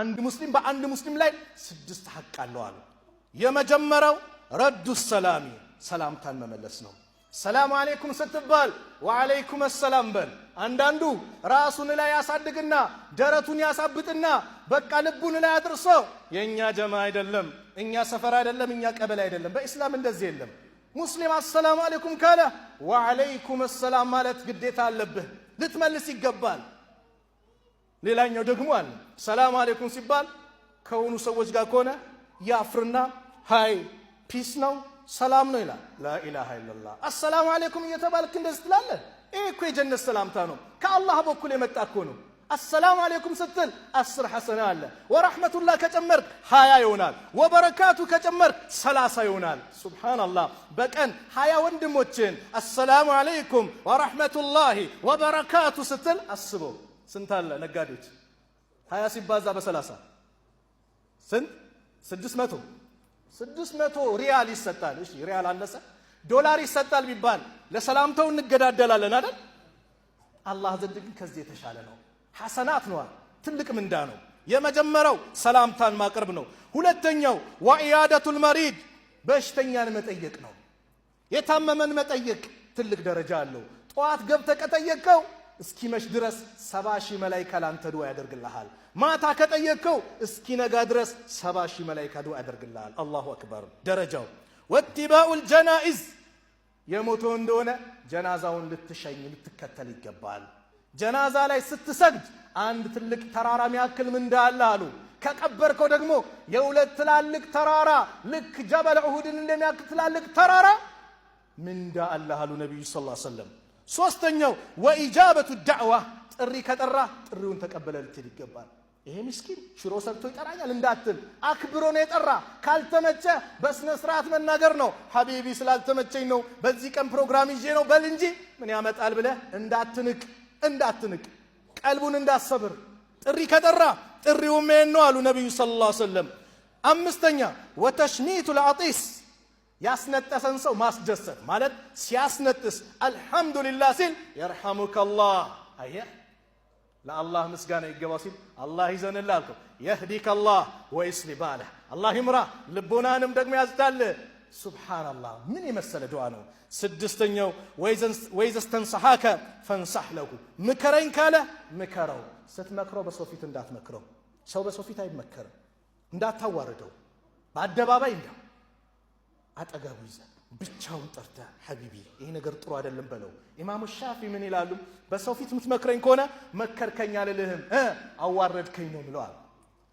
አንድ ሙስሊም በአንድ ሙስሊም ላይ ስድስት ሐቅ አለው አሉ። የመጀመሪያው رد السلام ሰላምታን መመለስ ነው። ሰላም አለይኩም ስትባል ወዓለይኩም ሰላም በል። አንዳንዱ ራሱን ላይ ያሳድግና ደረቱን ያሳብጥና በቃ ልቡን ላይ አድርሶ የእኛ ጀማ አይደለም፣ እኛ ሰፈር አይደለም፣ እኛ ቀበሌ አይደለም። በኢስላም እንደዚህ የለም። ሙስሊም አሰላሙ አለይኩም ካለ ወዓለይኩም ሰላም ማለት ግዴታ አለብህ፣ ልትመልስ ይገባል። ሌላኛው ደግሞ አለ ሰላም አለይኩም ሲባል ከሆኑ ሰዎች ጋር ከሆነ ያፍርና hi peace ነው ሰላም ነው ይላል። لا إله إلا الله። አሰላሙ አለይኩም እየተባልክ እንደዚህ ትላለህ? ይህ እኮ የጀነት ሰላምታ ነው፣ ከአላህ በኩል የመጣ እኮ ነው። አሰላሙ አለይኩም ስትል 10 ሐሰና አለ። ወረሕመቱላህ ከጨመርክ 20 ይሆናል። ወበረካቱ ከጨመርክ 30 ይሆናል። ሱብሓነላህ። በቀን 20 ወንድሞችን አሰላሙ አለይኩም ወረሕመቱላሂ ወበረካቱ ስትል አስበው ስንት አለ ነጋዴዎች? 20 ሲባዛ በ30 ስንት? 600። 600 ሪያል ይሰጣል። እሺ ሪያል አነሰ ዶላር ይሰጣል ቢባል ለሰላምታው እንገዳደላለን አይደል? አላህ ዘንድ ግን ከዚህ የተሻለ ነው። ሐሰናት ነዋ፣ ትልቅ ምንዳ ነው። የመጀመሪያው ሰላምታን ማቅረብ ነው። ሁለተኛው وعيادة المريض በሽተኛን መጠየቅ ነው። የታመመን መጠየቅ ትልቅ ደረጃ አለው። ጠዋት ገብተህ ከጠየቅከው እስኪመሽ ድረስ 70,000 መላይካ ላንተ ዱዓ ያደርግልሃል። ማታ ከጠየቅከው እስኪነጋ ድረስ 70,000 መላይካ ዱዓ ያደርግልሃል። الله أكبر ደረጃው። واتباع الجنائز የሞተው እንደሆነ ጀናዛውን ልትሸኝ ልትከተል ይገባል። ጀናዛ ላይ ስትሰግድ አንድ ትልቅ ተራራ ሚያክል ምንዳ አለ አሉ። ከቀበርከው ደግሞ የሁለት ትላልቅ ተራራ ልክ ጀበል ኡሁድን እንደሚያክል ትላልቅ ተራራ ምንዳ አለ አሉ ነቢዩ صلى الله عليه وسلم። ሶስተኛው وإجابة الدعوة ጥሪ ከጠራ ጥሪውን ተቀበለ ልትል ይገባል። ይሄ ምስኪን ሽሮ ሰርቶ ይጠራኛል እንዳትል፣ አክብሮ ነው የጠራ። ካልተመቸ በስነ ስርዓት መናገር ነው። حبيبي ስላልተመቸኝ ነው በዚህ ቀን ፕሮግራም ይዤ ነው በል እንጂ ምን ያመጣል ብለህ እንዳትንቅ እንዳትንቅ፣ ቀልቡን እንዳሰብር። ጥሪ ከጠራ ጥሪውም ይሄን ነው አሉ ነቢዩ صلى الله عليه وسلم። አምስተኛ وتشميت العاطس ያስነጠሰን ሰው ማስደሰት ማለት ሲያስነጥስ አልሐምዱሊላህ ሲል يرحمك الله፣ አየህ ለአላህ ምስጋና ይገባው ሲል አላህ ይዘንልህ አልከው። يهديك الله ويصلح بالك አላህ ይምራ ልቦናንም ደግሞ ያዝዳል። ሱብሓነላህ ምን የመሰለ ዱዓ ነው። ስድስተኛው وإذا استنصحك فانصح له ምከረኝ ካለ ምከረው። ስትመክረው በሰው ፊት እንዳትመክረው። ሰው በሰው ፊት አይመከርም። እንዳታዋርደው በአደባባይ እንዳው አጠገቡ ይዘህ ብቻውን ጠርተህ حبيبي ይሄ ነገር ጥሩ አይደለም በለው። ኢማሙ ሻፊ ምን ይላሉ? በሰው ፊት የምትመክረኝ ከሆነ መከርከኝ አልልህም አዋረድከኝ ነው ምለዋል።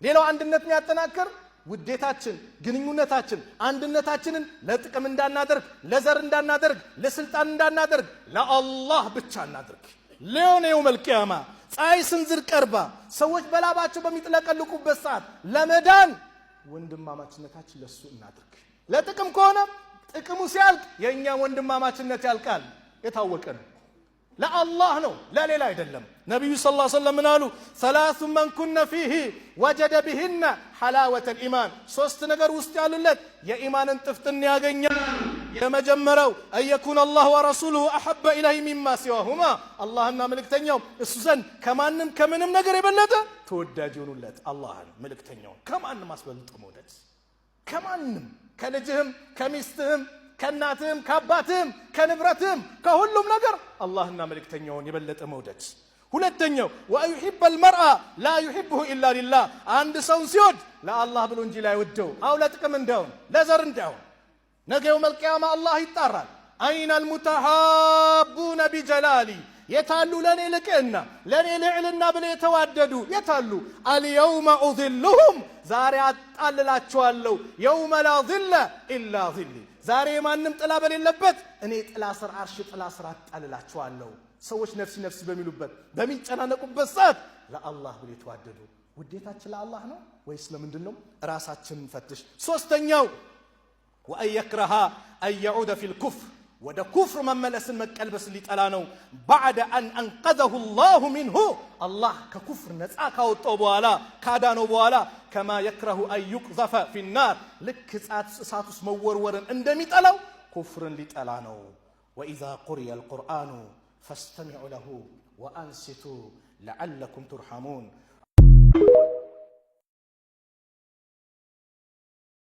ሌላው አንድነት የሚያጠናክር ውዴታችን፣ ግንኙነታችን፣ አንድነታችንን ለጥቅም እንዳናደርግ፣ ለዘር እንዳናደርግ፣ ለስልጣን እንዳናደርግ፣ ለአላህ ብቻ እናድርግ። ሊሆነ የውመል ቂያማ ፀሐይ ስንዝር ቀርባ ሰዎች በላባቸው በሚጥለቀልቁበት ሰዓት ለመዳን ወንድማማችነታችን ለሱ እናድርግ። ለጥቅም ከሆነ ጥቅሙ ሲያልቅ የእኛ ወንድማማችነት ያልቃል። የታወቀ ነው። ለአላህ ነው ለሌላ አይደለም። ነቢዩ صلى الله عليه وسلم ምን አሉ? ثلاث من كن فيه وجد بهن حلاوة الإيمان። ሶስት ነገር ውስጥ ያሉለት የኢማንን ጥፍጥን ያገኛል። የመጀመሪያው أن يكون الله ورسوله أحب إليه مما سواهما፣ አላህና መልእክተኛው እሱ ዘንድ ከማንም ከምንም ነገር የበለጠ ተወዳጅ ይሆኑለት። አላህን መልእክተኛውን ከማንም አስበልጦ መውደድ ከማንም ከልጅህም ከሚስትህም ከእናትህም ከአባትህም ከንብረትህም ከሁሉም ነገር አላህና መልእክተኛውን የበለጠ መውደድ። ሁለተኛው وأن يحب المرء لا يحبه إلا لله፣ አንድ ሰውን ሲወድ ለአላህ ብሎ እንጂ ላይወደው አው ለጥቅም እንዳይሆን ለዘር እንዳይሆን። ነገ يوم القيامة አላህ ይጣራል። أين المتحابون بجلالي የታሉ ለእኔ ልቅና ለእኔ ልዕልና ብለው የተዋደዱ የታሉ? اليوم أظلهم ዛሬ አጣልላቸዋለሁ። يوم لا ظل إلا ظلي ዛሬ የማንም ጥላ በሌለበት እኔ ጥላ ስር አርሽ ጥላ ስር አጣልላቸዋለሁ። ሰዎች ነፍሲ ነፍሲ በሚሉበት በሚጨናነቁበት ሰዓት ለአላህ ብለው የተዋደዱ ውዴታችን ለአላህ ነው ወይስ ለምንድን ነው? ራሳችንን ፈትሽ። ሶስተኛው وأن يكره أن يعود في الكفر ወደ ኩፍር መመለስን መቀልበስን ሊጠላ ነው። بعد أن أنقذه الله منه አላህ ከኩፍር ነፃ ካወጣው በኋላ ካዳነው በኋላ كما يكره أن يقذف في النار ልክ እሳት ውስጥ መወርወርን እንደሚጠላው ኩፍርን ሊጠላ ነው። وإذا قرئ القرآن فاستمعوا له وأنصتوا لعلكم ترحمون።